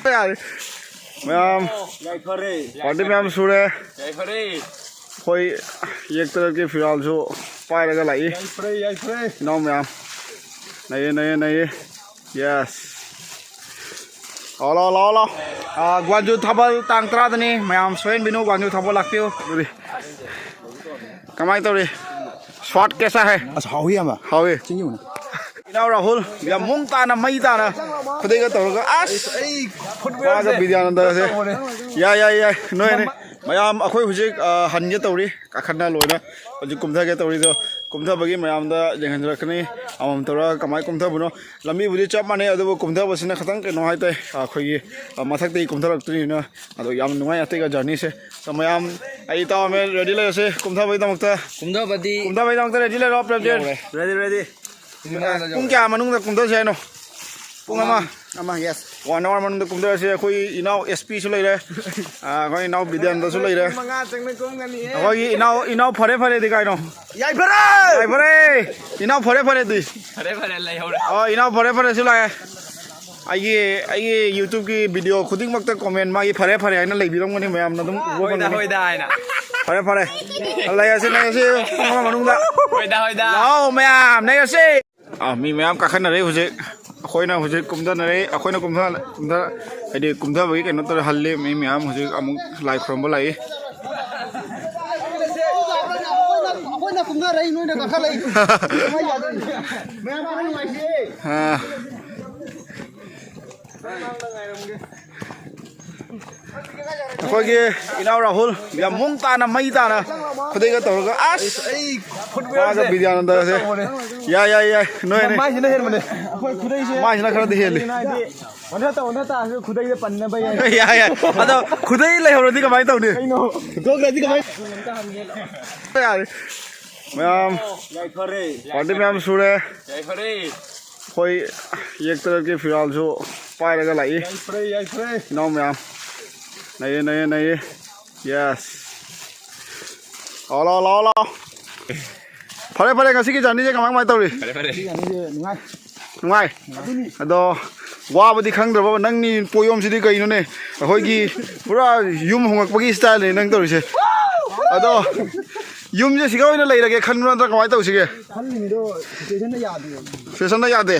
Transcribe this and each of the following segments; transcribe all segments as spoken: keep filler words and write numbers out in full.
ꯌꯥꯔꯦ꯫ ꯃꯌꯥꯝ ꯌꯥꯏꯐꯔꯦ꯫ ꯄꯥꯔꯇꯤ ꯃꯌꯥꯝ ꯁꯨꯔꯦ꯫ ꯌꯥꯏꯐꯔꯦ꯫ ꯑꯩꯈꯣꯏ ꯌꯦꯛꯇꯔꯛꯀꯤ ꯐꯤꯔꯥꯜꯁꯨ ꯄꯥꯏꯔꯒ ꯂꯥꯛꯏ꯫ ꯌꯥꯏꯐꯔꯦ, ꯌꯥꯏꯐꯔꯦ꯫ ꯏꯅꯥꯎ ꯃꯌꯥꯝ ꯅꯩꯌꯦ, ꯅꯩꯌꯦ, ꯅꯩꯌꯦ꯫ ꯌꯦꯁ꯫ ꯂꯥꯛꯑꯣ, ꯂꯥꯛꯑꯣ, ꯂꯥꯛꯑꯣ, ꯂꯥꯛꯑꯣ꯫ ꯑꯥ, ꯒ꯭ꯋꯥꯟꯖꯨ ꯊꯥꯕꯜ ꯇꯥꯡ ꯇꯔꯥꯗꯅꯤ꯫ ꯃꯌꯥꯝ ꯁꯣꯏꯍꯟꯕꯤꯅꯨ, ꯒ꯭ꯋꯥꯟꯖꯨ ꯊꯥꯕꯜ ꯂꯥꯛꯄꯤꯌꯨ꯫ ꯑꯗꯨꯗꯤ ꯀꯃꯥꯏꯅ ꯇꯧꯔꯤ? ꯁ꯭ꯋꯥꯠ ꯀꯦꯁꯥ ꯍꯦ? ꯑꯁ, ꯍꯥꯎꯋꯤ, ꯏꯌꯥꯝꯕ꯫ ꯍꯥꯎꯋꯤ꯫ ꯆꯤꯡ ꯌꯧꯅ꯫ ꯏꯅꯥꯎ ꯔꯥꯍꯨꯜ, ꯌꯥꯝ ꯃꯑꯣꯡ ꯇꯥꯅ, ꯃꯩ ꯇꯥꯅ ꯈꯨꯗꯩꯒ ꯇꯧꯔꯒ, ꯑꯁ! ꯑꯩ ꯃꯥꯒ ꯕꯤꯗ꯭ꯌꯥꯅꯟꯗꯒꯁꯦ꯫ ꯌꯥꯏ, ꯌꯥꯏ, ꯌꯥꯏ꯫ ꯅꯣꯏꯅꯤ꯫ ꯃꯌꯥꯝ, ꯑꯩꯈꯣꯏ ꯍꯧꯖꯤꯛ, ꯑ, ꯍꯟꯒꯦ ꯇꯧꯔꯤ꯫ ꯀꯥꯈꯠꯅ ꯂꯣꯏꯅ ꯍꯧꯖꯤꯛ ꯀꯨꯝꯊꯒꯦ ꯇꯧꯔꯤꯗꯣ, ꯀꯨꯝꯊꯕꯒꯤ ꯃꯌꯥꯝꯗ ꯌꯦꯡꯍꯟꯖꯔꯛꯀꯅꯤ꯫ ꯑꯃꯃꯝ ꯇꯧꯔꯒ ꯀꯃꯥꯏꯅ ꯀꯨꯝꯊꯕꯅꯣ꯫ ꯂꯝꯕꯤꯕꯨꯗꯤ ꯆꯞ ꯃꯥꯟꯅꯩ, ꯑꯗꯨꯕꯨ ꯀꯨꯝꯊꯕꯁꯤꯅ ꯈꯤꯇꯪ ꯀꯩꯅꯣ ꯍꯥꯏꯇꯥꯔꯦ, ꯑꯩꯈꯣꯏꯒꯤ, ꯑ, ꯃꯊꯛꯇꯒꯤ ꯀꯨꯝꯊꯔꯛꯇ꯭ꯔꯤꯕꯅꯤꯅ꯫ ꯑꯗꯣ ꯌꯥꯝ ꯅꯨꯡꯉꯥꯏ ꯑꯇꯩꯒ ꯖꯔꯅꯤꯁꯦ꯫ ꯑꯗꯣ ꯃꯌꯥꯝ, ꯑꯩ ꯏꯇꯥꯎ ꯑꯃ ꯔꯦꯗꯤ ꯂꯩꯔꯁꯦ ꯀꯨꯝꯊꯕꯒꯤꯗꯃꯛꯇ꯫ ꯀꯨꯝꯊꯕꯗꯤ ꯀꯨꯝꯊꯕꯒꯤꯗꯃꯛꯇ ꯔꯦꯗꯤ ꯂꯩꯔꯣ, ꯄ꯭ꯔꯦꯝꯖꯤꯠ꯫ ꯌꯧꯔꯦ꯫ Ready, ready. ꯄꯨꯡ ꯀꯌꯥ ꯃꯅꯨꯡꯗ ꯀꯨꯝꯊꯁꯦ ꯍꯥꯏꯅꯣ? ꯄꯨꯡ ꯑꯃ꯫ ꯑꯃ, ꯌꯦꯁ꯫ ꯋꯥꯟ ꯑꯋꯥꯔ ꯃꯅꯨꯡꯗ ꯀꯨꯝꯊꯔꯁꯦ꯫ ꯑꯩꯈꯣꯏ ꯏꯅꯥꯎ ꯑꯦꯁ ꯄꯤꯁꯨ ꯂꯩꯔꯦ꯫ ꯑꯥ, ꯑꯩꯈꯣꯏ ꯏꯅꯥꯎ ꯕꯤꯗ꯭ꯌꯥꯅꯟꯗꯁꯨ ꯂꯩꯔꯦ꯫ ꯄꯨꯡ ꯃꯉꯥ ꯆꯪꯅ ꯀꯨꯝꯒꯅꯤꯌꯦ꯫ ꯑꯩꯈꯣꯏꯒꯤ ꯏꯅꯥꯎ, ꯏꯅꯥꯎ ꯐꯔꯦ ꯐꯔꯦꯗꯤ ꯀꯥꯏꯅꯣ? ꯌꯥꯏꯐꯔꯦ! ꯌꯥꯏꯐꯔꯦ! ꯏꯅꯥꯎ ꯐꯔꯦ ꯐꯔꯦꯗꯤ? ꯐꯔꯦ ꯐꯔꯦ, ꯂꯩꯍꯧꯔꯦ꯫ ꯑꯣ, ꯏꯅꯥꯎ ꯐꯔꯦ ꯐꯔꯦꯁꯨ ꯂꯥꯛꯑꯦ꯫ ꯑꯩꯒꯤ, ꯑꯩꯒꯤ YouTube-ꯀꯤ video ꯈꯨꯗꯤꯡꯃꯛꯇ comment ꯃꯥꯒꯤ "ꯐꯔꯦ ꯐꯔꯦ" ꯍꯥꯏꯅ ꯂꯩꯕꯤꯔꯝꯒꯅꯤ, ꯃꯌꯥꯝꯅ ꯑꯗꯨꯝ ꯎꯕ ꯍꯣꯏꯗ, ꯐꯪꯒꯅꯤ꯫ ꯍꯣꯏꯗ ꯍꯥꯏꯅ꯫ ꯐꯔꯦ ꯐꯔꯦ꯫ ꯂꯩꯔꯁꯤ, ꯂꯩꯔꯁꯤ, ꯄꯨꯡ ꯑꯃ ꯃꯅꯨꯡꯗ꯫ ꯍꯣꯏꯗ, ꯍꯣꯏꯗ꯫ ꯂꯥꯛꯑꯣ ꯃꯌꯥꯝ, ꯂꯩꯔꯁꯤ꯫ ꯑꯥ, ꯃꯤ ꯃꯌꯥꯝ ꯀꯥꯈꯠꯅꯔꯦ ꯍꯧꯖꯤꯛ꯫ ꯑꯩꯈꯣꯏꯅ ꯍꯧꯖꯤꯛ ꯀꯨꯝꯊꯅꯔꯦ꯫ ꯑꯩꯈꯣꯏꯅ ꯀꯨꯝꯊ-, ꯀꯨꯝꯊ-, ꯍꯥꯏꯗꯤ ꯀꯨꯝꯊꯕꯒꯤ ꯀꯩꯅꯣ ꯇꯧꯔ ꯍꯜꯂꯤ꯫ ꯃꯤ ꯃꯌꯥꯝ ꯍꯧꯖꯤꯛ ꯑꯃꯨꯛ ꯂꯥꯏ ꯈꯨꯔꯨꯝꯕ ꯂꯥꯛꯏ꯫ ꯑꯩꯈꯣꯏꯅ ꯀꯨꯝꯊꯔꯛꯏ, ꯅꯣꯏꯅ ꯀꯥꯈꯠꯂꯛꯏ꯫ ꯀꯃꯥꯏꯅ ꯌꯥꯗꯣꯏꯅꯣ? ꯃꯌꯥꯝ ꯄꯨꯟꯅ ꯅꯨꯡꯉꯥꯏꯁꯤꯌꯦ꯫ ꯑꯥ꯫ ꯑꯩꯈꯣꯏꯒꯤ ꯏꯅꯥꯎ ꯔꯥꯍꯨꯜ ꯌꯥꯝ ꯃꯑꯣꯡ ꯇꯥꯅ, ꯃꯩ ꯇꯥꯅ ꯈꯨꯗꯩꯒ ꯇꯧꯔꯒ, ꯑꯁ! ꯑꯩ ꯐꯨꯠꯕꯣꯜꯁꯦ ꯃꯥꯒ ꯕꯤꯗ꯭ꯌꯥꯅꯟꯗꯒꯁꯦ꯫ ꯇꯧꯕꯅꯦ꯫ ꯌꯥꯏ, ꯌꯥꯏ, ꯌꯥꯏ꯫ ꯅꯣꯏꯅꯤ꯫ ꯃꯥꯏꯁꯤꯅ ꯍꯦꯟꯕꯅꯦ꯫ ꯑꯩꯈꯣꯏ ꯈꯨꯗꯩꯁꯦ ꯃꯥꯏꯁꯤꯅ ꯈꯔꯗꯤ ꯍꯦꯜꯂꯤ꯫ ꯀꯩꯒꯤꯅꯣ ꯍꯥꯏꯗꯤ, ꯑꯣꯟꯊ ꯇ-, ꯑꯣꯟꯊ ꯇꯥꯔꯁꯨ ꯈꯨꯗꯩꯗ ꯄꯟꯅꯕ ꯌꯥꯏ꯫ ꯌꯥꯏ, ꯌꯥꯏ꯫ ꯑꯗꯣ ꯈꯨꯗꯩ ꯂꯩꯍꯧꯔꯗꯤ ꯀꯃꯥꯏꯅ ꯇꯧꯅꯤ? ꯀꯩꯅꯣ? ꯍꯨꯟꯗꯣꯛꯈ꯭ꯔꯗꯤ ꯀꯃꯥꯏꯅ? ꯌꯥꯔꯦ꯫ ꯃꯌꯥꯝ ꯌꯥꯏꯐꯔꯦ꯫ ꯄꯥꯔꯇꯤ ꯃꯌꯥꯝ ꯁꯨꯔꯦ꯫ ꯌꯥꯏꯐꯔꯦ꯫ ꯑꯩꯈꯣꯏ ꯌꯦꯛꯇꯔꯛꯀꯤ ꯐꯤꯔꯥꯜꯁꯨ ꯄꯥꯏꯔꯒ ꯂꯥꯛꯏ꯫ ꯌꯥꯏꯐꯔꯦ, ꯌꯥꯏꯐꯔꯦ꯫ ꯏꯅꯥꯎ ꯃꯌꯥꯝ꯫ ꯅꯩꯌꯦ, ꯅꯩꯌꯦ, ꯅꯩꯌꯦ꯫ ꯌꯦꯁ꯫ ꯂꯥꯛꯑꯣ, ꯂꯥꯛꯑꯣ, ꯂꯥꯛꯑꯣ, ꯂꯥꯛꯑꯣ꯫ ꯐꯔꯦ, ꯐꯔꯦ, ꯉꯁꯤꯒꯤ ꯖꯔꯅꯤꯁꯦ ꯀꯃꯥꯏ, ꯀꯃꯥꯏ ꯇꯧꯔꯤ? ꯐꯔꯦ, ꯐꯔꯦ꯫ ꯉꯁꯤꯒꯤ ꯖꯔꯅꯤꯁꯦ ꯅꯨꯡꯉꯥꯏ꯫ ꯅꯨꯡꯉꯥꯏ꯫ ꯑꯗꯣ ꯋꯥꯕꯗꯤ ꯈꯪꯗ꯭ꯔꯕ ꯅꯪꯅꯤ ꯄꯣꯌꯣꯝꯁꯤꯗꯤ ꯀꯩꯅꯣꯅꯦ? ꯑꯩꯈꯣꯏꯒꯤ ꯄꯨꯔꯥ ꯌꯨꯝ ꯍꯣꯡꯉꯛꯄꯒꯤ ꯁ꯭ꯇꯥꯏꯜꯅꯦ ꯅꯪ ꯇꯧꯔꯤꯁꯦ꯫ ꯑꯗꯣ ꯌꯨꯝꯁꯦ ꯁꯤꯒ ꯑꯣꯏꯅ ꯂꯩꯔꯒꯦ ꯈꯟꯕ꯭ꯔꯣ, ꯅꯠꯇ꯭ꯔꯒ ꯀꯃꯥꯏꯅ ꯇꯧꯁꯤꯒꯦ? ꯈꯜꯂꯤꯃꯤꯗꯣ ꯁꯤꯆꯨꯋꯦꯁꯟꯗ ꯌꯥꯗꯦ꯫ ꯁꯤꯆꯨꯋꯦꯁꯟꯗ ꯌꯥꯗꯦ꯫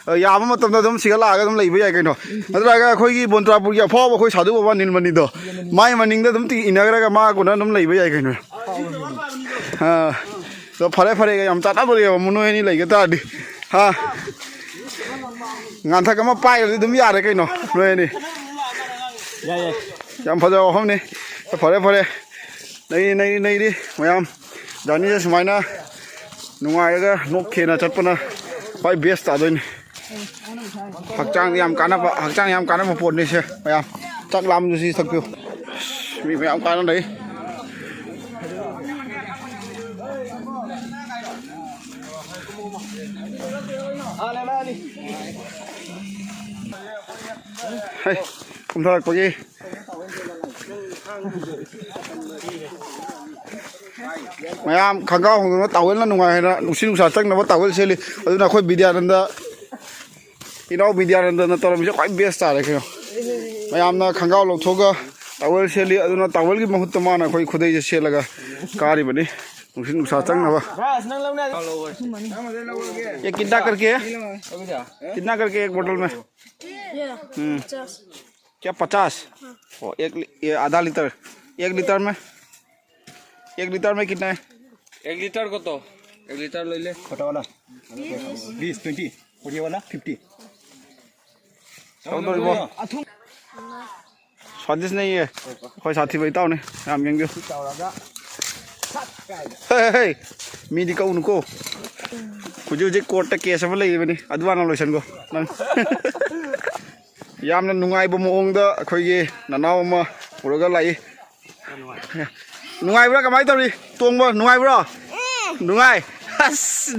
ꯑ, ꯌꯥꯕ ꯃꯇꯝꯗ ꯑꯗꯨꯝ ꯁꯤꯒ ꯂꯥꯛꯑꯒ ꯑꯗꯨꯝ ꯂꯩꯕ ꯌꯥꯏ ꯀꯩꯅꯣ꯫ ꯅꯠꯇ꯭ꯔꯒ ꯑꯩꯈꯣꯏꯒꯤ ꯕꯣꯟꯇ꯭ꯔꯥꯄꯨꯔꯒꯤ ꯑꯐꯥꯎꯕ ꯑꯩꯈꯣꯏ ꯁꯥꯗꯨ ꯕꯕꯥ ꯅꯤꯜꯃꯅꯤꯗꯣ, ꯃꯥꯏ ꯃꯅꯤꯡꯗ ꯑꯗꯨꯝ ꯇꯤ-, ꯏꯟꯅꯈ꯭ꯔꯒ ꯃꯥ ꯀꯣꯟꯅ ꯑꯗꯨꯝ ꯂꯩꯕ ꯌꯥꯏ ꯀꯩꯅꯣ꯫ ꯑ, ꯑꯗꯣ ꯐꯔꯦ, ꯐꯔꯦ, ꯌꯥꯝ ꯆꯥꯟꯅꯕꯅꯦꯕ ꯅꯣꯏ ꯑꯅꯤ ꯂꯩꯒ ꯇꯥꯔꯗꯤ꯫ ꯍꯥ? ꯉꯥꯟꯊꯛ ꯑꯃ ꯄꯥꯏꯔꯗꯤ ꯑꯗꯨꯝ ꯌꯥꯔꯦ ꯀꯩꯅꯣ, ꯅꯣꯏ ꯑꯅꯤ꯫ ꯌꯥꯏ, ꯌꯥꯏ꯫ ꯌꯥꯝ ꯐꯖꯕ ꯋꯥꯐꯝꯅꯤ꯫ ꯐꯔꯦ, ꯐꯔꯦ꯫ ꯅꯩ, ꯅꯩ, ꯅꯩꯔꯤ ꯃꯌꯥꯝ꯫ ꯖꯔꯅꯤꯁꯦ ꯁꯨꯃꯥꯏꯅ ꯅꯨꯡꯉꯥꯏꯔꯒ ꯅꯣꯛꯈꯦꯅ ꯆꯠꯄꯅ ꯈ꯭ꯋꯥꯏ ꯕꯦꯁ ꯇꯥꯗꯣꯏꯅꯤ꯫ ꯍꯛꯆꯥꯡꯗ ꯌꯥꯝ ꯀꯥꯟꯅꯕ, ꯍꯛꯆꯥꯡ ꯌꯥꯝ ꯀꯥꯟꯅꯕ ꯄꯣꯠꯅꯤꯁꯦ ꯃꯌꯥꯝ꯫ ꯆꯥꯛ ꯂꯥꯝꯕꯗ ꯁꯤ ꯊꯛꯄꯤꯌꯨ꯫ ꯃꯤ ꯃꯌꯥꯝ ꯀꯥꯟꯅ ꯂꯩ꯫ ꯍꯩ, ꯀꯨꯝꯊꯔꯛꯄꯒꯤ ꯃꯌꯥꯝ ꯈꯪꯒꯥꯎ ꯍꯣꯡꯗꯣꯛꯅ ꯇꯥꯋꯦꯜꯅ ꯅꯨꯡꯉꯥꯏ ꯍꯥꯏꯅ ꯅꯨꯡꯁꯤꯠ ꯅꯨꯡꯁꯥ ꯆꯪꯅꯕ ꯇꯥꯋꯦꯜ ꯁꯦꯠꯂꯤ꯫ ꯑꯗꯨꯅ ꯑꯩꯈꯣꯏ ꯕꯤꯗ꯭ꯌꯥꯅꯟꯗ, ꯏꯅꯥꯎ ꯕꯤꯗ꯭ꯌꯥꯅꯟꯗꯅ ꯇꯧꯔꯝꯃꯤꯁꯦ ꯈ꯭ꯋꯥꯏ ꯕꯦꯁ ꯇꯥꯔꯦ ꯀꯩꯅꯣ꯫ ꯃꯌꯥꯝꯅ ꯈꯪꯒꯥꯎ ꯂꯧꯊꯣꯛꯑꯒ ꯇꯥꯋꯦꯜ ꯁꯦꯠꯂꯤ꯫ ꯑꯗꯨꯅ ꯇꯥꯋꯦꯜꯒꯤ ꯃꯍꯨꯠꯇ ꯃꯥꯅ ꯑꯩꯈꯣꯏ ꯈꯨꯗꯩꯁꯦ ꯁꯦꯠꯂꯒ ꯀꯥꯔꯤꯕꯅꯤ ꯅꯨꯡꯁꯤꯠ ꯅꯨꯡꯁꯥ ꯆꯪꯅꯕ꯫ ये कितना करके है? कितना करके एक बोतल में? ये हम्म। पचास। क्या पचास? ओ, एक ली-, ये आधा लीटर। एक लीटर में, एक लीटर में कितना है? एक लीटर को तो, एक लीटर ले ले। छोटा वाला बीस, ट्वेंटी। और ये वाला फिफ्टी। स्वादिष्ट नहीं है। ꯑꯩꯈꯣꯏ ꯁꯥꯊꯤꯕ ꯏꯇꯥꯎꯅꯤ꯫ ꯌꯥꯝ ꯌꯦꯡꯕꯤꯌꯨ꯫ ꯍꯦ, ꯍꯦ, ꯍꯦ꯫ ꯃꯤꯗꯤ ꯀꯛꯎꯅꯨꯀꯣ꯫ ꯍꯧꯖꯤꯛ ꯍꯧꯖꯤꯛ ꯀꯣꯔꯠꯇ ꯀꯦꯁ ꯑꯃ ꯂꯩꯔꯤꯕꯅꯤ꯫ ꯑꯗꯨ ꯍꯥꯟꯅ ꯂꯣꯏꯁꯟꯈꯣ ꯅꯪ꯫ ꯌꯥꯝꯅ ꯅꯨꯡꯉꯥꯏꯕ ꯃꯑꯣꯡꯗ ꯑꯩꯈꯣꯏꯒꯤ ꯅꯅꯥꯎ ꯑꯃ ꯄꯨꯔꯒ ꯂꯥꯛꯏ꯫ ꯅꯨꯡꯉꯥꯏꯕ꯭ꯔꯥ? ꯀꯃꯥꯏꯅ ꯇꯧꯔꯤ? ꯇꯣꯡꯕ ꯅꯨꯡꯉꯥꯏꯕ꯭ꯔꯣ? ꯅꯨꯡꯉꯥꯏ꯫ ꯑꯁ꯫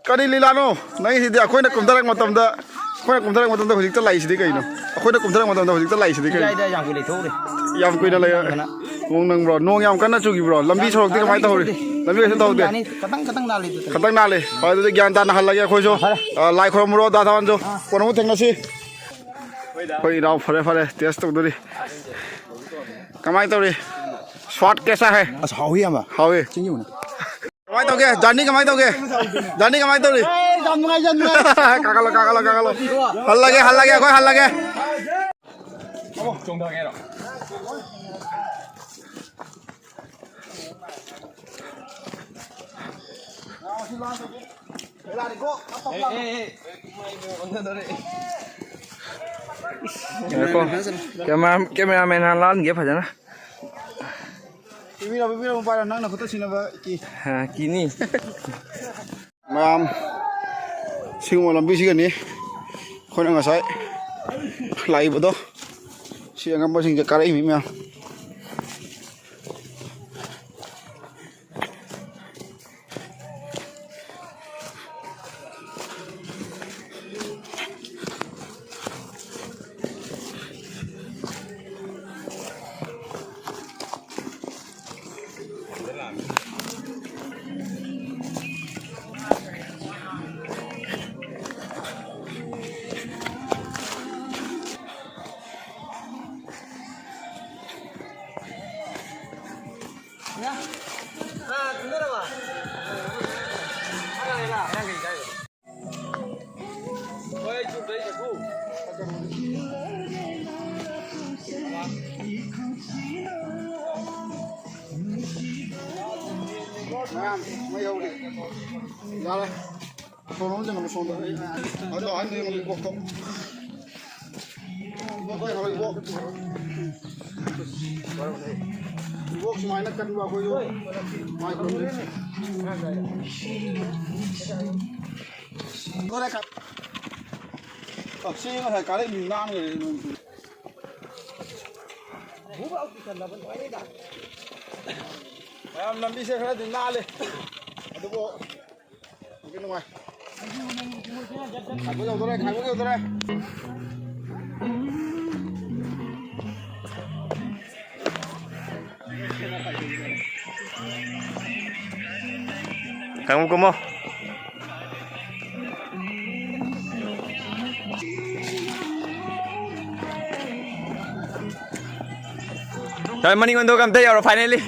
ꯀꯔꯤ ꯂꯤꯂꯥꯅꯣ ꯅꯪꯒꯤꯁꯤꯗꯤ? ꯑꯩꯈꯣꯏꯅ ꯀꯨꯝꯊꯔꯛ ꯃꯇꯝꯗ, ꯑꯩꯈꯣꯏꯅ ꯀꯨꯝꯊꯔꯛ ꯃꯇꯝꯗ ꯍꯧꯖꯤꯛꯇ ꯂꯥꯛꯏꯁꯤꯗꯤ ꯀꯩꯅꯣ? ꯑꯩꯈꯣꯏꯅ ꯀꯨꯝꯊꯔꯛ ꯃꯇꯝꯗ ꯍꯧꯖꯤꯛꯇ ꯂꯥꯛꯏꯁꯤꯗꯤ ꯀꯩꯅꯣ? ꯌꯥꯏꯗ, ꯌꯥꯝ ꯀꯨꯏ ꯂꯩꯊꯣꯛꯎꯔꯦ꯫ ꯌꯥꯝ ꯀꯨꯏꯅ ꯂꯩꯔ-, ꯌꯥꯝꯅ꯫ ꯅꯣꯡ ꯅꯪꯕ꯭ꯔꯣ? ꯅꯣꯡ ꯌꯥꯝ ꯀꯟꯅ ꯆꯨꯈꯤꯕ꯭ꯔꯣ? ꯂꯝꯕꯤ ꯁꯣꯔꯣꯛꯇꯤ ꯀꯃꯥꯏꯅ ꯇꯧꯔꯤ? ꯂꯝꯕꯤ ꯀꯩꯁꯨ ꯇꯧꯗꯦ? ꯌꯥꯅꯤ, ꯈꯇꯪ ꯈꯇꯪ ꯅꯥꯜꯂꯤ ꯑꯗꯨꯗꯤ꯫ ꯈꯇꯪ ꯅꯥꯜꯂꯤ꯫ ꯍꯣꯏ, ꯑꯗꯨꯗꯤ ꯒ꯭ꯌꯥꯟ ꯇꯥꯅ ꯍꯜꯂꯒꯦ ꯑꯩꯈꯣꯏꯁꯨ꯫ ꯐꯔꯦ꯫ ꯑ, ꯂꯥꯏ ꯈꯨꯔꯝꯃꯨꯔꯣ, ꯗꯥ ꯊꯥꯋꯥꯟꯁꯨ꯫ ꯑꯥ꯫ ꯀꯣꯟꯅ ꯑꯃꯨꯛ ꯊꯦꯡꯅꯁꯤ꯫ ꯍꯣꯏ, ꯏꯅꯥꯎ, ꯐꯔꯦ, ꯐꯔꯦ, ꯇꯦꯁ ꯇꯧꯗꯣꯔꯤ꯫ ꯀꯃꯥꯏꯅ ꯇꯧꯔꯤ? ꯁ꯭ꯋꯥꯠ ꯀꯦꯁꯥ ꯍꯦ? ꯑꯁ, ꯍꯥꯎꯋꯤ, ꯏꯌꯥꯝꯕ꯫ ꯍꯥꯎꯋꯤ꯫ ꯆꯤꯡ ꯌꯧꯅ꯫ ꯀꯃꯥꯏꯅ ꯇꯧꯒꯦ? ꯖꯔꯅꯤ ꯀꯃꯥꯏꯅ ꯇꯧꯒꯦ? ꯖꯔꯅꯤ ꯀꯃꯥꯏꯅ ꯇꯧꯔꯤ? ꯑꯦ, ꯌꯥꯝ ꯅꯨꯡꯉꯥꯏ, ꯌꯥꯝ ꯅꯨꯡꯉꯥꯏ꯫ ꯀꯥꯈꯠꯂꯣ, ꯀꯥꯈꯠꯂꯣ, ꯀꯥꯈꯠꯂꯣ꯫ ꯍꯜꯂꯒꯦ, ꯍꯜꯂꯒꯦ, ꯑꯩꯈꯣꯏ ꯍꯜꯂꯒꯦ꯫ ꯉꯥꯏꯈꯣ꯫ ꯀꯦꯃꯦꯔꯥ-, ꯀꯦꯃꯦꯔꯥꯃꯦꯟ ꯍꯥꯟꯅ ꯂꯥꯛꯍꯟꯒꯦ ꯐꯖꯅ꯫ ꯄꯤꯕꯤꯔꯣ, ꯄꯤꯕꯤꯔꯣ, ꯃꯄꯥꯗꯣ ꯅꯪꯅ ꯈꯨꯠꯇ ꯁꯤꯟꯅꯕ ꯀꯤ꯫ ꯑ, ꯀꯤꯅꯤ꯫ ꯃꯌꯥꯝ, ꯁꯤꯒꯨꯝꯕ ꯂꯝꯕꯤꯁꯤꯒꯅꯤ ꯑꯩꯈꯣꯏꯅ ꯉꯁꯥꯏ ꯂꯥꯛꯏꯕꯗꯣ꯫ ꯁꯤ ꯑꯉꯝꯕꯁꯤꯡꯁꯦ ꯀꯥꯔꯛꯏꯃꯤ ꯃꯌꯥꯝ꯫ ꯃꯌꯥꯝ ꯃꯩ ꯍꯧꯔꯤ꯫ ꯌꯥꯔꯦ꯫ ꯁꯣꯝꯗ ꯆꯪꯉꯣ, ꯁꯣꯝꯗ꯫ ꯑꯗꯣ ꯑꯍꯟ ꯌꯦꯡꯉꯣ, ꯏꯕꯣꯛꯇꯣ꯫ ꯏꯕꯣꯛ ꯍꯣꯏ ꯍꯧꯔꯦ, ꯏꯕꯣꯛ꯫ ꯏꯕꯣꯛ ꯁꯨꯃꯥꯏꯅ ꯀꯟꯕ ꯑꯩꯈꯣꯏꯁꯨ ꯃꯥꯏ ꯈꯨꯔꯨꯝꯖꯔꯤ꯫ ꯂꯣꯏꯔꯦ, ꯀ-, ꯑ, ꯁꯤ ꯉꯁꯥꯏ ꯀꯥꯔꯛꯏ ꯃꯤ ꯅꯥꯟꯈ꯭ꯔꯦ ꯅꯣꯡ ꯆꯨ-, ꯃꯌꯥꯝ ꯂꯝꯕꯤꯁꯦ ꯈꯔꯗꯤ ꯅꯥꯜꯂꯦ, ꯑꯗꯨꯕꯨ ꯅꯨꯡꯗꯤ ꯅꯨꯡꯉꯥꯏ꯫ ꯈꯥꯏꯕ ꯌꯧꯗꯣꯔꯦ, ꯈꯥꯏꯕ ꯌꯧꯗꯣꯔꯦ꯫ ꯅꯪ ꯑꯃꯨꯛ ꯀꯨꯝꯃꯣ꯫ ꯇꯥꯃꯣ, ꯃꯅꯤꯡ ꯑꯣꯟꯊꯣꯛꯑꯒ ꯑꯝꯇ ꯌꯧꯔꯣ, finally꯫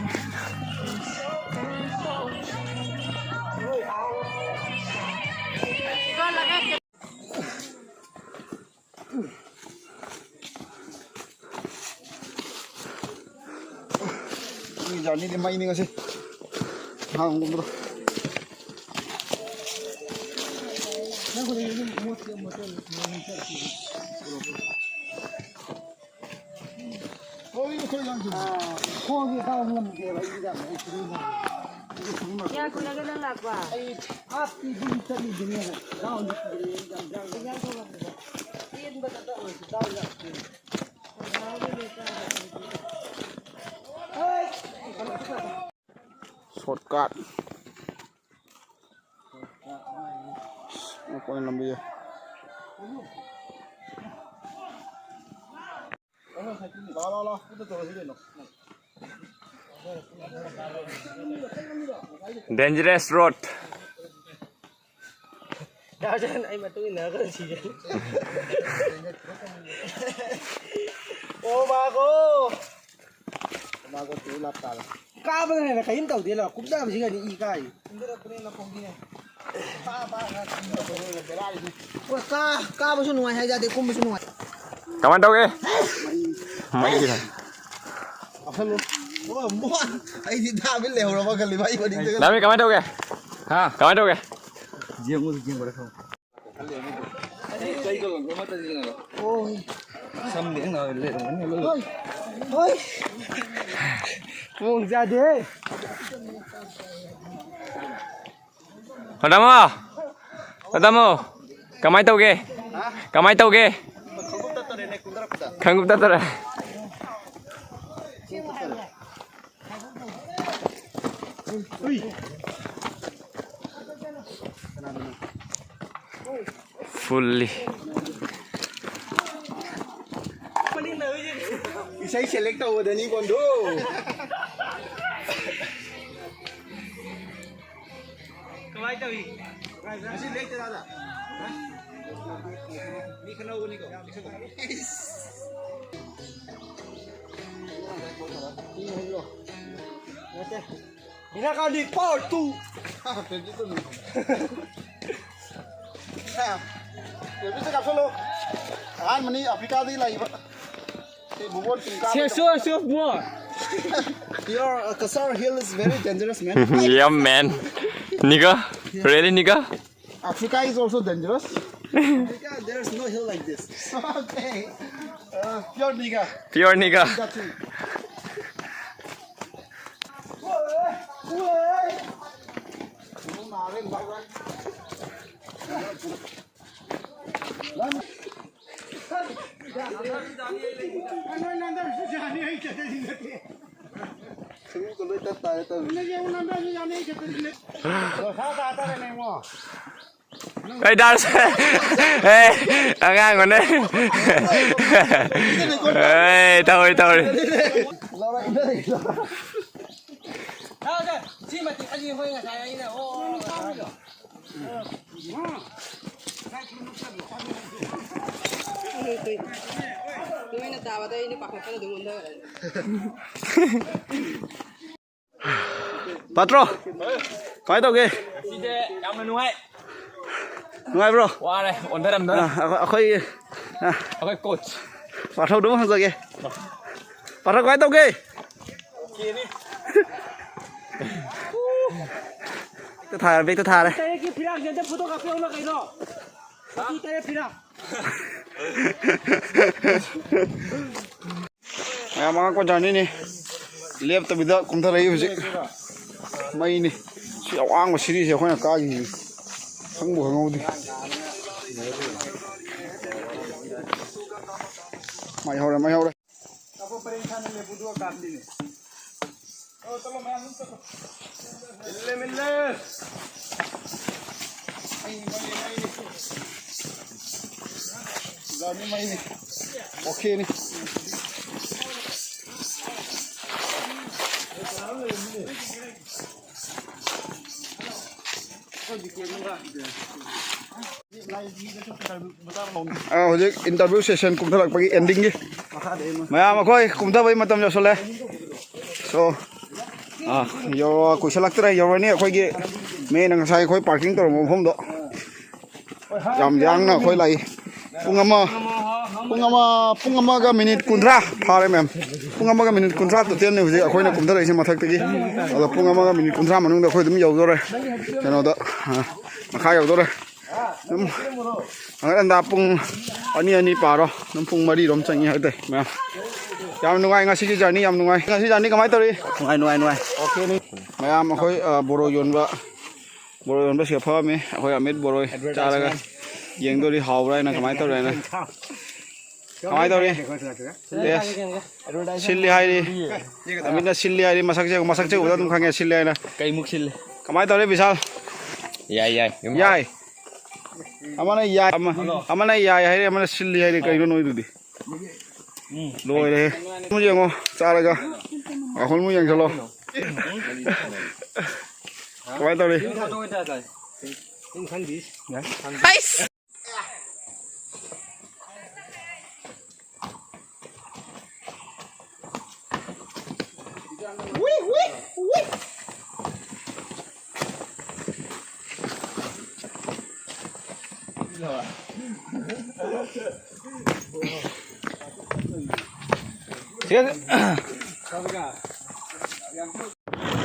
ꯃꯤ ꯖꯔꯅꯤꯗꯤ ꯃꯩꯅꯤ ꯉꯁꯤ꯫ ꯍꯥꯡꯒꯨꯝꯕꯗꯣ꯫ ꯈꯣꯡꯁꯦ ꯀꯥꯎ ꯉꯝꯗꯦꯕ ꯑꯩꯗꯤ ꯌꯥꯝꯅ ꯑꯩ ꯁꯤꯗꯤ ꯉꯝꯗꯦ꯫ ꯀꯌꯥ ꯀꯨꯏꯔꯒꯦ ꯅꯪ ꯂꯥꯛꯄ? ꯑꯩ ꯑꯥꯞꯇꯤ ꯑꯗꯨꯝ ꯆꯠꯂꯤꯗꯨꯅꯦ꯫ ꯗꯥꯎꯟꯗꯤ ꯀꯨꯏꯔꯦ ꯌꯥꯝ ꯌꯥꯝ ꯌꯥꯝ ꯊꯣꯛꯂꯛꯄꯗ꯫ ꯆꯦꯟꯕꯗ ꯇꯧꯔꯁꯤ ꯗꯥꯎ ꯌꯥꯝ ꯀꯨꯏꯔꯦ꯫ Shortcut꯫ ꯃꯈꯣꯏꯅ ꯂꯝꯕꯤ꯫ ꯂꯥꯎ, ꯂꯥꯎ, ꯂꯥꯎ꯫ ꯄꯨꯟꯅ ꯇꯧꯔꯁꯤ ꯀꯩꯅꯣ꯫ Dangerous road꯫ ꯗꯥ ꯖꯟ, ꯑꯩ ꯃꯇꯨꯡ ꯏꯟꯅꯔꯒ ꯁꯤꯔꯦ꯫ ꯑꯣ ꯃꯥꯒꯣ꯫ ꯃꯥꯒꯣ ꯇꯨ ꯂꯥꯞ ꯇꯥꯔꯦ꯫ ꯀꯥꯕꯅ ꯍꯦꯟꯅ ꯀꯔꯤꯝ ꯇꯧꯗꯦ, ꯂꯥꯎ꯫ ꯀꯨꯝꯊꯕꯁꯤꯒꯗꯤ ꯏ ꯀꯥꯏ꯫ ꯀꯨꯝꯊꯔꯛꯄꯅꯦ ꯅꯥꯀꯣꯡꯗꯤꯅꯦ꯫ ꯄꯥ, ꯄꯥ, ꯄꯥ, ꯀꯨꯝꯊꯔꯛꯄꯅꯦ ꯕꯦꯔꯥꯅꯤ꯫ ꯀꯥ-, ꯀꯥꯕꯁꯨ ꯅꯨꯡꯉꯥꯏ ꯍꯥꯏ ꯌꯥꯗꯦ, ꯀꯨꯝꯕꯁꯨ ꯅꯨꯡꯉꯥꯏ꯫ ꯀꯃꯥꯏꯅ ꯇꯧꯒꯦ? ꯃꯩꯒꯤꯔ? ꯑꯣ, ꯃꯣꯟ! ꯑꯩꯗꯤ ꯗꯥ ꯕꯤꯟ ꯂꯩꯍꯧꯔꯕ ꯈꯜꯂꯤꯕ, ꯑꯩ ꯃꯅꯤꯡꯗꯒ꯫ ꯗꯥ ꯕꯤꯟ, ꯀꯃꯥꯏꯅ ꯇꯧꯒꯦ? ꯍꯥ? ꯀꯃꯥꯏꯅ ꯇꯧꯒꯦ? ꯌꯦꯡꯉꯨ, ꯌꯦꯡꯕꯗ ꯈꯪꯉꯨ꯫ ꯁꯝꯗꯤ ꯉꯥꯏ ꯂꯩꯔꯝꯒꯅꯤ꯫ ꯍꯣꯏ, ꯍꯣꯏ꯫ ꯃꯑꯣꯡ ꯆꯥꯗꯦꯍꯦ꯫ ꯇꯥꯃꯣ, ꯇꯥꯃꯣ, ꯀꯃꯥꯏ ꯇꯧꯒꯦ? ꯀꯃꯥꯏ ꯇꯧꯒꯦ? ꯈꯪꯒꯨꯞ ꯇꯠꯇꯣꯔꯦ꯫ Fully꯫ ꯏꯁꯩ select ꯇꯧꯕꯗꯅꯤ ꯀꯣꯟꯗꯣ꯫ ꯀꯃꯥꯏꯅ ꯇꯧꯏ? ꯉꯁꯤ ꯂꯦꯛꯇꯣꯏꯔꯥ ꯑꯗ? ꯍꯥ? ꯃꯤ ꯈꯠꯅꯍꯧꯕꯅꯤꯀꯣ꯫ ꯅꯠꯇꯦ꯫ Indira Gandhi part two꯫ Twenty two minute. Twenty two ꯀꯥꯞꯁꯜꯂꯣ꯫ ꯑꯍꯥꯟꯕꯅꯤ ꯑꯐ꯭ꯔꯤꯀꯥꯗꯒꯤ ꯂꯥꯛꯏꯕ꯫ ꯁꯤ ꯕꯨꯕꯣꯟ ꯆꯤꯡ ꯀꯥꯕ꯫ Say so, so, bro. Your, uh, Kasar Hill is very dangerous, man. Yeah, man. Nigga? Really, nigga? Africa is also dangerous. Africa, there's no hill like this. Okay. Uh, pure nigga. Pure nigga. Nigga too. ꯑꯩ dance. ꯑꯦ, ꯑꯉꯥꯡ ꯑꯣꯟꯅ꯫ ꯑꯦ, ꯇꯧꯔꯤ, ꯇꯧꯔꯤ꯫ ꯁꯤ ꯃꯇꯤꯛ ꯑꯅꯤ ꯍꯣꯏ ꯉꯁꯥꯏ ꯑꯩꯅ ꯑꯣ꯫ ꯅꯣꯏꯅ ꯇꯥꯕꯗ ꯑꯩꯅ ꯄꯥꯈꯠꯄꯗ ꯑꯗꯨꯝ ꯑꯣꯟꯊꯈ꯭ꯔꯦ꯫ ꯄꯥꯇ꯭ꯔꯣ, ꯀꯃꯥꯏ ꯇꯧꯒꯦ? ꯉꯁꯤꯁꯦ ꯌꯥꯝꯅ ꯅꯨꯡꯉꯥꯏ꯫ ꯅꯨꯡꯉꯥꯏꯕ꯭ꯔꯣ? ꯋꯥꯔꯦ, ꯑꯣꯟꯊꯔꯝꯗꯅ꯫ ꯑ, ꯑꯩꯈꯣꯏ, ꯑ, ꯑꯩꯈꯣꯏ ꯀꯣꯆ꯫ ꯄꯥꯇ꯭ꯔꯣꯗ ꯑꯃꯨꯛ ꯍꯪꯖꯒꯦ꯫ ꯄꯥꯇ꯭ꯔꯣ, ꯀꯃꯥꯏ ꯇꯧꯒꯦ? ꯕꯦꯛꯇ ꯊꯥꯔꯦ, ꯕꯦꯛꯇ ꯊꯥꯔꯦ꯫ ꯇꯔꯦꯠꯀꯤ ꯐꯤꯔꯥꯛꯁꯦ ꯑꯝꯇ ꯐꯣꯇꯣ ꯀꯥꯞꯄꯤꯌꯣꯅ ꯀꯩꯅꯣ? ꯅꯨꯄꯤ ꯇꯔꯦꯠ ꯐꯤꯔꯥꯛ꯫ ꯃꯌꯥꯝ ꯑꯉꯛꯄ ꯖꯔꯅꯤꯅꯤ꯫ ꯂꯦꯞꯇꯕꯤꯗ ꯀꯨꯝꯊꯔꯛꯏ ꯍꯧꯖꯤꯛ꯫ ꯃꯩꯅꯤ꯫ ꯁꯤ ꯑꯋꯥꯡꯕ ꯁꯤꯔꯤꯁꯦ ꯑꯩꯈꯣꯏꯅ ꯀꯥꯈꯤꯁꯦ꯫ ꯈꯪꯕꯨ ꯈꯪꯍꯧꯗꯦ꯫ ꯃꯩ ꯍꯧꯔꯦ, ꯃꯩ ꯍꯧꯔꯦ꯫ ꯑꯣꯀꯦꯅꯤ꯫ ꯑꯥ, ꯍꯧꯖꯤꯛ interview session ꯀꯨꯝꯊꯔꯛꯄꯒꯤ endingꯒꯤ꯫ ꯃꯌꯥꯝ ꯑꯩꯈꯣꯏ ꯀꯨꯝꯊꯕꯒꯤ ꯃꯇꯝ ꯌꯧꯁꯜꯂꯦ꯫ So, ꯑꯥ, ꯌꯧꯔ-, ꯀꯨꯏꯁꯜꯂꯛꯇ꯭ꯔꯦ, ꯌꯧꯔꯅꯤ꯫ ꯑꯩꯈꯣꯏꯒꯤ main ꯉꯁꯥꯏ ꯑꯩꯈꯣꯏ parking ꯇꯧꯔꯝꯕ ꯃꯐꯝꯗꯣ꯫ ꯌꯥꯝ ꯌꯥꯡꯅ ꯑꯩꯈꯣꯏ ꯂꯥꯛꯏ꯫ ꯄꯨꯡ ꯑꯃ, ꯄꯨꯡ ꯑꯃ, ꯄꯨꯡ ꯑꯃꯒ minute ꯀꯨꯟꯊ꯭ꯔꯥ ꯐꯥꯔꯦ, ꯃꯌꯥꯝ꯫ ꯄꯨꯡ ꯑꯃꯒ minute ꯀꯨꯟꯊ꯭ꯔꯥ totalꯅꯦ ꯍꯧꯖꯤꯛ ꯑꯩꯈꯣꯏꯅ ꯀꯨꯝꯊꯔꯛꯏꯁꯦ ꯃꯊꯛꯇꯒꯤ꯫ ꯑꯗꯣ ꯄꯨꯡ ꯑꯃꯒ minute ꯀꯨꯟꯊ꯭ꯔꯥ ꯃꯅꯨꯡꯗ ꯑꯩꯈꯣꯏ ꯑꯗꯨꯝ ꯌꯧꯗꯣꯔꯦ꯫ ꯀꯩꯅꯣꯗ, ꯑ, ꯃꯈꯥ ꯌꯧꯗꯣꯔꯦ꯫ ꯑꯗꯨꯝ ꯍꯪꯒꯠ ꯍꯟꯗꯥ ꯄꯨꯡ ꯑꯅꯤ, ꯑꯅꯤ ꯄꯥꯔꯣ, ꯑꯗꯨꯝ ꯄꯨꯡ ꯃꯔꯤꯔꯣꯝ ꯆꯪꯉꯤ ꯍꯥꯏꯇꯥꯔꯦ, ꯃꯌꯥꯝ꯫ ꯌꯥꯝ ꯅꯨꯡꯉꯥꯏ ꯉꯁꯤꯒꯤ journey, ꯌꯥꯝ ꯅꯨꯡꯉꯥꯏ꯫ ꯉꯁꯤ journey ꯀꯃꯥꯏꯅ ꯇꯧꯔꯤ? ꯅꯨꯡꯉꯥꯏ, ꯅꯨꯡꯉꯥꯏ, ꯅꯨꯡꯉꯥꯏ꯫ Okay ꯅꯤ꯫ ꯃꯌꯥꯝ ꯑꯩꯈꯣꯏ, ꯑ, ꯕꯣꯔꯣ ꯌꯣꯟꯕ ꯕꯣꯔꯣ ꯌꯣꯟꯕꯁꯤꯒ ꯐꯝꯃꯤ꯫ ꯑꯩꯈꯣꯏ ꯑꯃꯤꯠ ꯕꯣꯔꯣꯏ ꯆꯥꯔꯒ ꯌꯦꯡꯗꯣꯔꯤ, ꯍꯥꯎꯕ꯭ꯔꯥ ꯍꯥꯏꯅ, ꯀꯃꯥꯏꯅ ꯇꯧꯔꯦ ꯍꯥꯏꯅ꯫ ꯀꯃꯥꯏꯅ ꯇꯧꯔꯤ? Yes꯫ ꯁꯤꯜꯂꯤ ꯍꯥꯏꯔꯤ꯫ ꯑꯃꯤꯠꯅ ꯁꯤꯜꯂꯤ ꯍꯥꯏꯔꯤ꯫ ꯃꯁꯛꯁꯦ, ꯃꯁꯛꯁꯦ ꯎꯕꯗ ꯑꯗꯨꯝ ꯈꯪꯉꯦ ꯁꯤꯜꯂꯤ ꯍꯥꯏꯅ꯫ ꯀꯩꯃꯨꯛ ꯁꯤꯜꯂꯤ? ꯀꯃꯥꯏꯅ ꯇꯧꯔꯤ, ꯕꯤꯁꯥꯜ? ꯌꯥꯏ, ꯌꯥꯏ꯫ ꯑꯗꯨꯝ ꯌꯥꯏ꯫ ꯑꯃꯅ ꯌꯥꯏ, ꯑꯃ-, ꯑꯃꯅ ꯌꯥꯏ ꯍꯥꯏꯔꯤ, ꯑꯃꯅ ꯁꯤꯜꯂꯤ ꯍꯥꯏꯔꯤ꯫ ꯀꯩꯅꯣ ꯅꯣꯏꯗꯨꯗꯤ? ꯂꯣꯏꯔꯦ꯫ ꯑꯃꯨꯛ ꯌꯦꯡꯉꯣ, ꯆꯥꯔꯒ꯫ ꯔꯥꯍꯨꯜ ꯑꯃꯨꯛ ꯌꯦꯡꯁꯜꯂꯣ꯫ ꯀꯃꯥꯏꯅ ꯇꯧꯔꯤ? ꯑꯩꯁ!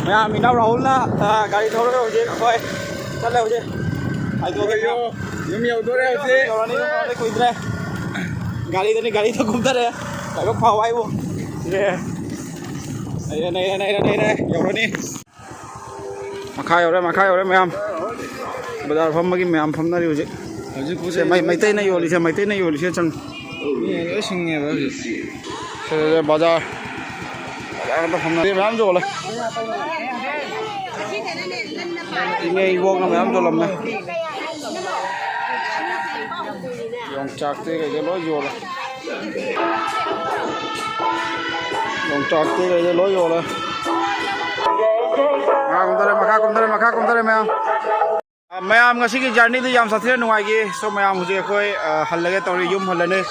ꯃꯌꯥꯝ, ꯏꯅꯥꯎ ꯔꯥꯍꯨꯜꯅ, ꯑ, ꯒꯥꯔꯤ ꯊꯧꯔꯒ ꯍꯧꯖꯤꯛ ꯑꯩꯈꯣꯏ ꯆꯠꯂꯦ ꯍꯧꯖꯤꯛ꯫ ꯍꯥꯏꯗꯣꯛꯑꯒꯦ꯫ ꯌꯨꯝ ꯌꯧꯗꯣꯔꯦ ꯍꯧꯖꯤꯛ꯫ ꯌꯧꯔꯅꯤ, ꯌꯨꯝ ꯌꯧꯔꯅꯤ, ꯀꯨꯏꯗ꯭ꯔꯦ꯫ ꯒꯥꯔꯤꯗꯅꯤ, ꯒꯥꯔꯤꯗ ꯀꯨꯝꯊꯔꯦ꯫ ꯂꯥꯏꯕꯛ ꯐꯕ ꯍꯥꯏꯕꯨ꯫ ꯅꯩꯔꯦ, ꯅꯩꯔꯦ, ꯅꯩꯔꯦ, ꯅꯩꯔꯦ꯫ ꯌꯧꯔꯅꯤ꯫ ꯃꯈꯥ ꯌꯧꯔꯦ, ꯃꯈꯥ ꯌꯧꯔꯦ ꯃꯌꯥꯝ꯫ ꯕꯖꯥꯔ ꯐꯝꯕꯒꯤ ꯃꯌꯥꯝ ꯐꯝꯅꯔꯤ ꯍꯧꯖꯤꯛ꯫ ꯍꯧꯖꯤꯛ ꯄꯣꯠ ꯁꯦ ꯆꯩ ꯃꯩ-, ꯃꯩꯇꯩꯅ ꯌꯣꯜꯂꯤꯁꯦ, ꯃꯩꯇꯩꯅ ꯌꯣꯜꯂꯤꯁꯦ ꯆꯪ-, ꯃꯤ ꯂꯣꯏ ꯁꯤꯡꯉꯦꯕ ꯍꯧꯖꯤꯛ꯫ ꯁꯦ, ꯁꯦ, ꯁꯦ, ꯕꯖꯥꯔ꯫ ꯕꯖꯥꯔ ꯑꯝꯇ ꯐꯝꯅꯔꯤ, ꯃꯌꯥꯝ ꯌꯣꯜꯂꯦ꯫ ꯏꯅꯦ ꯏꯕꯣꯛꯅ ꯃꯌꯥꯝ ꯌꯣꯜꯂꯝꯃꯦ꯫ ꯌꯣꯡꯆꯥꯛꯇꯩ ꯀꯩꯗꯩ ꯂꯣꯏ ꯌꯣꯜꯂꯦ꯫ ꯌꯣꯡꯆꯥꯛꯇꯩ ꯀꯩꯗꯩ ꯂꯣꯏ ꯌꯣꯜꯂꯦ꯫ ꯃꯈꯥ ꯀꯨꯝꯊꯔꯦ, ꯃꯈꯥ ꯀꯨꯝꯊꯔꯦ, ꯃꯈꯥ ꯀꯨꯝꯊꯔꯦ ꯃꯌꯥꯝ꯫ ꯃꯌꯥꯝ ꯉꯁꯤꯒꯤ journey ꯗꯨ ꯌꯥꯝ ꯁꯥꯊꯤꯅ ꯅꯨꯡꯉꯥꯏꯈꯤ꯫ So ꯃꯌꯥꯝ ꯍꯧꯖꯤꯛ ꯑꯩꯈꯣꯏ, ꯑ, ꯍꯜꯂꯒꯦ ꯇꯧꯔꯤ, ꯌꯨꯝ ꯍꯜꯂꯅꯤ꯫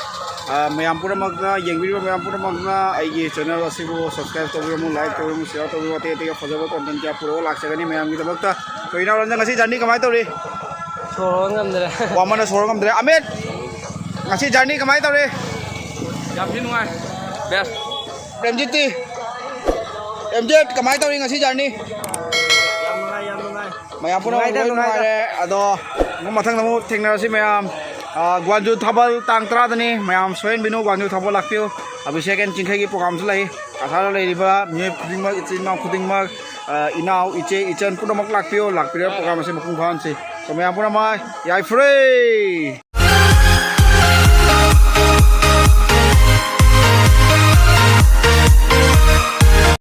ꯑ, ꯃꯌꯥꯝ ꯄꯨꯝꯅꯃꯛꯅ, ꯌꯦꯡꯕꯤꯔꯤꯕ ꯃꯌꯥꯝ ꯄꯨꯝꯅꯃꯛꯅ ꯑꯩꯒꯤ channel ꯑꯁꯤꯕꯨ subscribe ꯇꯧꯕꯤꯔꯝꯃꯨ, like ꯇꯧꯕꯤꯔꯝꯃꯨ, share ꯇꯧꯕꯤꯔꯝꯃꯨ꯫ ꯑꯇꯩ ꯑꯇꯩ ꯐꯖꯕ content ꯀꯌꯥ ꯄꯨꯔꯛꯑꯣ ꯂꯥꯛꯆꯒꯅꯤ ꯃꯌꯥꯝꯒꯤꯗꯃꯛꯇ꯫ So ꯏꯅꯥꯎ ꯔꯟꯖꯟ, ꯉꯁꯤ journey ꯀꯃꯥꯏꯅ ꯇꯧꯔꯤ? ꯁꯣꯔ ꯍꯣꯟ ꯉꯝꯗ꯭ꯔꯦ꯫ ꯋꯥꯃꯟꯅ ꯁꯣꯔ ꯉꯝꯗ꯭ꯔꯦ꯫ ꯑꯃꯤꯠ, ꯉꯁꯤ journey ꯀꯃꯥꯏꯅ ꯇꯧꯔꯤ? ꯌꯥꯝ ꯊꯤ ꯅꯨꯡꯉꯥꯏ꯫ Best꯫ ꯄ꯭ꯔꯦꯝꯖꯤꯠꯇꯤ? ꯄ꯭ꯔꯦꯝꯖꯤꯠ, ꯀꯃꯥꯏꯅ ꯇꯧꯔꯤ ꯉꯁꯤ journey? ꯌꯥꯝ ꯅꯨꯡꯉꯥꯏ, ꯌꯥꯝ ꯅꯨꯡꯉꯥꯏ꯫ ꯃꯌꯥꯝ ꯄꯨꯝꯅꯃꯛ ꯅꯨꯡꯉꯥꯏꯗ, ꯂꯣꯏ ꯅꯨꯡꯉꯥꯏꯗ꯫ ꯅꯨꯡꯉꯥꯏꯔꯦ꯫ ꯑꯗꯣ ꯑꯃꯨꯛ ꯃꯊꯪꯗ ꯑꯃꯨꯛ ꯊꯦꯡꯅꯔꯁꯤ ꯃꯌꯥꯝ꯫ ꯑ, ꯒ꯭ꯋꯥꯟꯖꯨ ꯊꯥꯕꯜ ꯇꯥꯡ ꯇꯔꯥꯗꯅꯤ꯫ ꯃꯌꯥꯝ ꯁꯣꯏꯍꯟꯕꯤꯅꯨ, ꯒ꯭ꯋꯥꯟꯖꯨ ꯊꯥꯕꯜ ꯂꯥꯛꯄꯤꯌꯨ꯫ ꯑꯕꯤꯁꯦꯛ ꯑꯦꯟ ꯆꯤꯡꯈꯩꯒꯤ program ꯁꯨ ꯂꯩ꯫ ꯀꯁꯥꯔꯗ ꯂꯩꯔꯤꯕ ꯃꯤꯑꯣꯏ ꯈꯨꯗꯤꯡꯃꯛ, ꯏꯆꯤꯟ ꯏꯅꯥꯎ ꯈꯨꯗꯤꯡꯃꯛ, ꯑ, ꯏꯅꯥꯎ, ꯏꯆꯦ, ꯏꯆꯟ ꯄꯨꯝꯅꯃꯛ ꯂꯥꯛꯄꯤꯌꯨ꯫ ꯂꯥꯛꯄꯤꯔꯒ program ꯑꯁꯤ ꯃꯄꯨꯡ ꯐꯥꯍꯟꯁꯤ꯫ So ꯃꯌꯥꯝ ꯄꯨꯝꯅꯃꯛ ꯌꯥꯏꯐꯔꯦ꯫